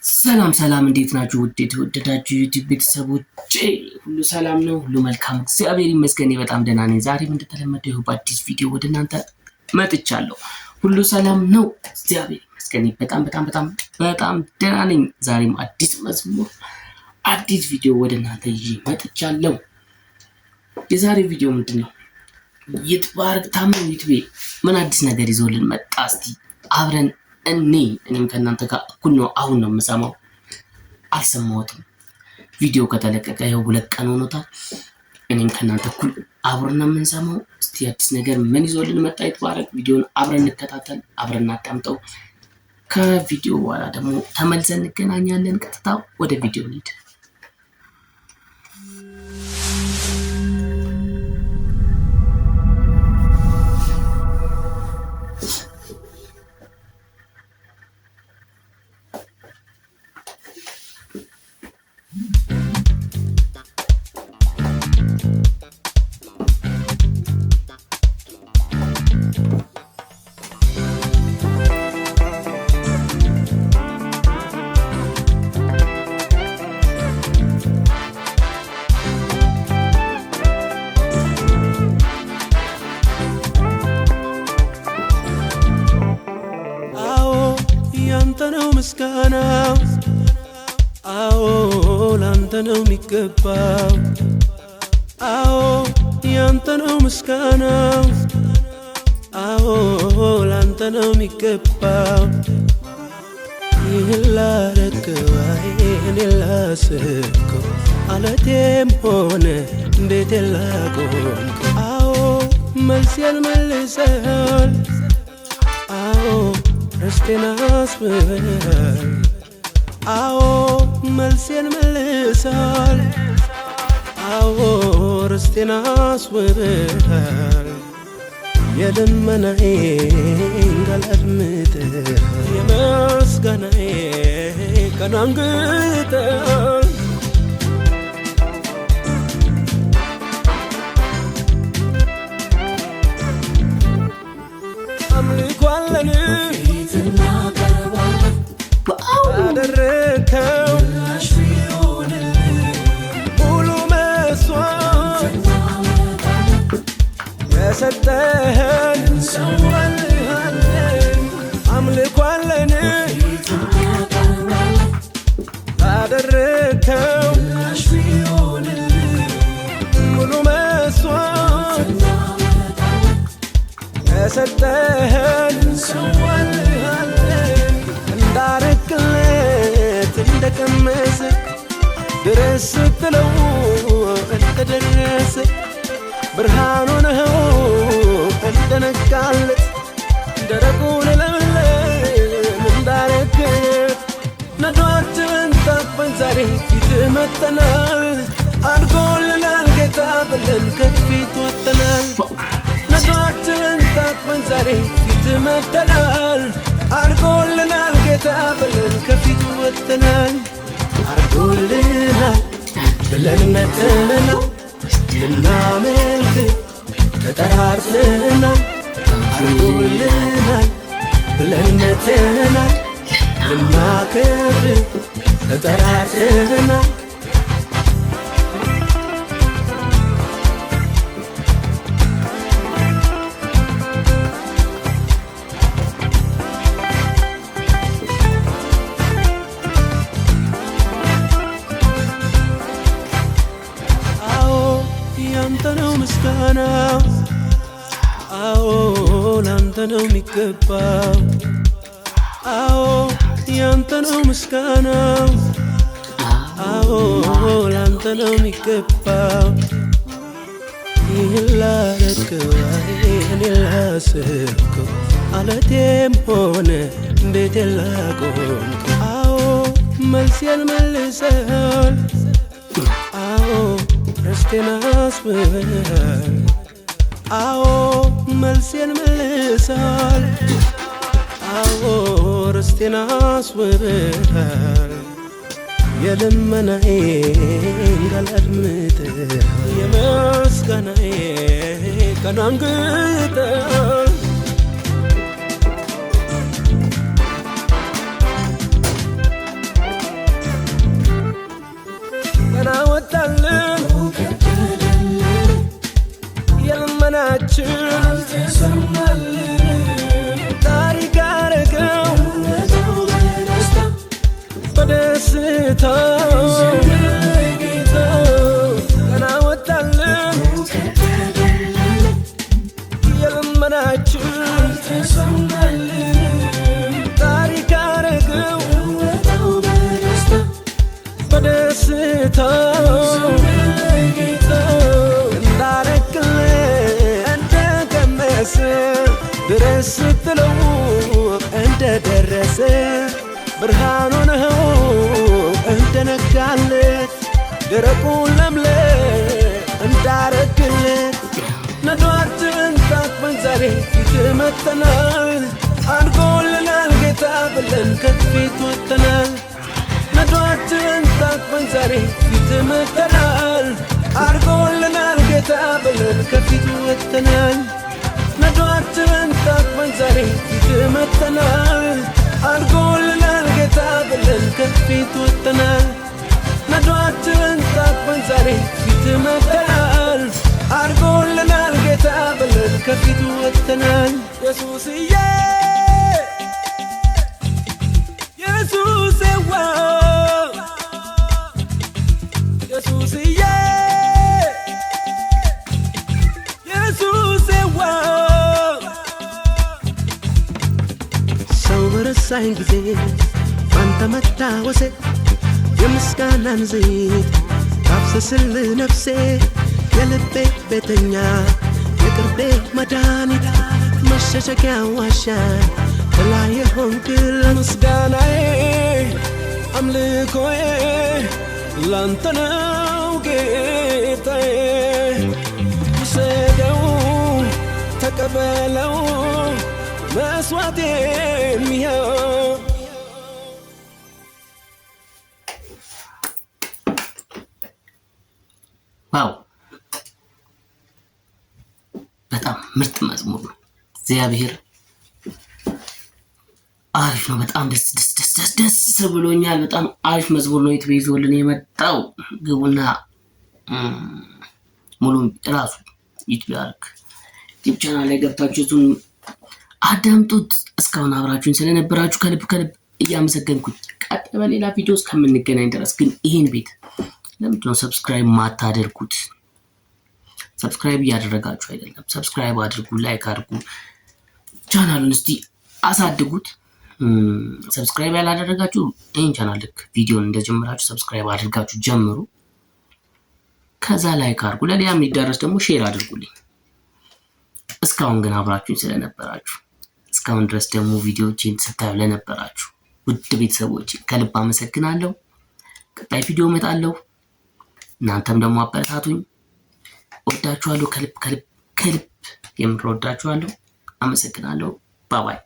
ሰላም ሰላም፣ እንዴት ናችሁ? ውድ የተወደዳችሁ ዩቲዩብ ቤተሰቦቼ ሁሉ ሰላም ነው፣ ሁሉ መልካም፣ እግዚአብሔር ይመስገን። በጣም ደህና ነኝ። ዛሬም እንደተለመደው ይኸው በአዲስ ቪዲዮ ወደ እናንተ መጥቻለሁ። ሁሉ ሰላም ነው፣ እግዚአብሔር ይመስገን። በጣም በጣም በጣም በጣም ደህና ነኝ። ዛሬም አዲስ መዝሙር፣ አዲስ ቪዲዮ ወደ እናንተ ይዤ መጥቻለሁ። የዛሬው ቪዲዮ ምንድን ነው? ይትባረክ ታምሩ ዩቲዩብ ምን አዲስ ነገር ይዞልን መጣ? እስቲ አብረን እኔም ከእናንተ ጋር እኩል ነው። አሁን ነው የምሰማው፣ አልሰማሁትም። ቪዲዮ ከተለቀቀ ይኸው 2 ቀን ሆኖታል። እኔም ከእናንተ እኩል አብረን ነው የምንሰማው። እስቲ አዲስ ነገር ምን ይዞልን መጣ? ይትባረክ። ቪዲዮን አብረን እንከታተል፣ አብረን እናዳምጠው። ከቪዲዮ በኋላ ደግሞ ተመልሰን እንገናኛለን። ቀጥታ ወደ ቪዲዮ እንሂድ። አዎ ያንተ ነው ምስጋናው፣ አዎ ላንተ ነው የሚገባው። አዎ ያንተ ነው ምስጋናው፣ አዎ ላንተ ነው የሚገባው። ይህን ላረከው እኔ ላስብከው አለቴም ሆነ ቤቴን ላቆምከው። አዎ መልሴን መልሰሃል፣ አዎ ርስቴን አስብሃል። አዎ መልሴን መልሰሃል፣ አዎ ርስቴን አስውበሃል። የልመናዬን ቃል አድምጠህ የምስጋናዬን ቀን አንግተሃል። አምልኮአለን አደረከው ሙሉ መስዋዕት የሰጠህን እንሰዋልሃለን። አምልኮአለን አደረከው ሙሉ መስዋዕት የሰጠህን እንሰዋልሃለን። እንዳረክለት እንደቀመሰ ድረስ ስትለው እንደደረሰ ብርሃኑ ነው እንደነጋለት ደረቁን ለምለም እንዳረክለት ነዷችን ታፈን ዛሬ ፊት መጥተናል። አድጎልናል ጌታ ብለን ከፊት ወጥተናል። ነዷችን ታፈን ዛሬ ፊት መጥተናል። አድጎልናል ጌታ ብለን ከፊት ወጥተናል። አድጎልናል ብለን መጥተናል። ልናመልክ ተጠራርተናል። አድጎልናል ብለን መጥተናል። ልናከብር ተጠራርተናል። አዎ ያንተ ነው ምስጋና፣ አዎ ላንተ ነው የሚገባው። አዎ ያንተ ነው ምስጋና፣ አዎ ላንተ ነው የሚገባው። ይህን ላረከው እኔ ላስብከው አለቴም ሆነ ቤቴን ላቆምከው። አዎ መልሴን መልሰሃል፣ አዎ ርስቴን አስብሃል። አዎ መልሴን መልሰሃል፣ አዎ ርስቴን አስውበሃል። የልመናዬን ቃል አድምጠህ የምስጋናዬን ቀን አንግተሃል። በደስታ ጌታ ቀና ወጣልን የልመናችን ታሪክ አረገው በደስታ እንዳረክልን እንደቀመሰ ድረስ ስትለው እንደደረሰ ብርሃኑ ነው እንደነጋለት ደረቁን ለምለም እንዳረግለት ነዷችን ታቅፈን ዛሬ ፊት መጥተናል። አድጎልናል ጌታ ብለን ከፊት ወጥተናል። ነዷችን ታቅፈን ዛሬ ፊት መጥተናል። አድጎልናል ጌታ ብለን ከፊት ወጥተናል። ነዷችን ታቅፈን ዛሬ ፊት መጥተናል። አድጎልናል ጌታ ብለን ከፊት ወጥተናል። ነዷችን ታቅፈን ዛሬ ፊት መጥተናል። አድጎልናል ጌታ ብለን ከፊት ወጥተናል። ኢየሱስዬ ኢየሱስዋ ኢየሱስዬ ኢየሱስዋ ሰው በረሳኝ ጊዜ ባንተ መታወሴ የምስጋናን ዘይት ታፍስስል ነፍሴ የልቤ ቤተኛ የቅርቤ መድኃኒት መሸሸጊያ ዋሻ ጥላ የሆንክል ምስጋናዬ አምልኮዬ ላንተ ነው ጌታዬ። ውሰደው ተቀበለው መስዋዕቴም ይኸው። Wow በጣም ምርጥ መዝሙር ነው። እግዚአብሔር አሪፍ ነው። በጣም ደስ ደስ ደስ ደስ ደስ ብሎኛል። በጣም አሪፍ መዝሙር ነው ዩቲዩብ ይዞልን የመጣው። ግቡና ሙሉ ራሱ ዩቲዩብ ያርክ ዩቲዩብ ቻናል ላይ ገብታችሁ እሱን አዳምጡት። እስካሁን አብራችሁኝ ስለነበራችሁ ከልብ ከልብ እያመሰገንኩኝ ቀጥ በሌላ ቪዲዮ እስከምንገናኝ ድረስ ግን ይህን ቤት ለምንድን ነው subscribe ማታደርጉት? Subscribe እያደረጋችሁ አይደለም። Subscribe አድርጉ፣ like አድርጉ፣ ቻናሉን እስቲ አሳድጉት። Subscribe ያላደረጋችሁ ይህን ቻናል ልክ ቪዲዮን እንደጀመራችሁ subscribe አድርጋችሁ ጀምሩ። ከዛ like አድርጉ፣ ለሌላ የሚዳረስ ደግሞ share አድርጉልኝ። እስካሁን ግን አብራችሁኝ ስለነበራችሁ እስካሁን ድረስ ደግሞ ቪዲዮዎችን ስታዩ ለነበራችሁ ውድ ቤተሰቦች ከልብ አመሰግናለሁ። ቀጣይ ቪዲዮ እመጣለሁ። እናንተም ደግሞ አበረታቱኝ። ወዳችኋለሁ። ከልብ ከልብ ከልብ የምር ወዳችኋለሁ። አመሰግናለሁ። Bye bye።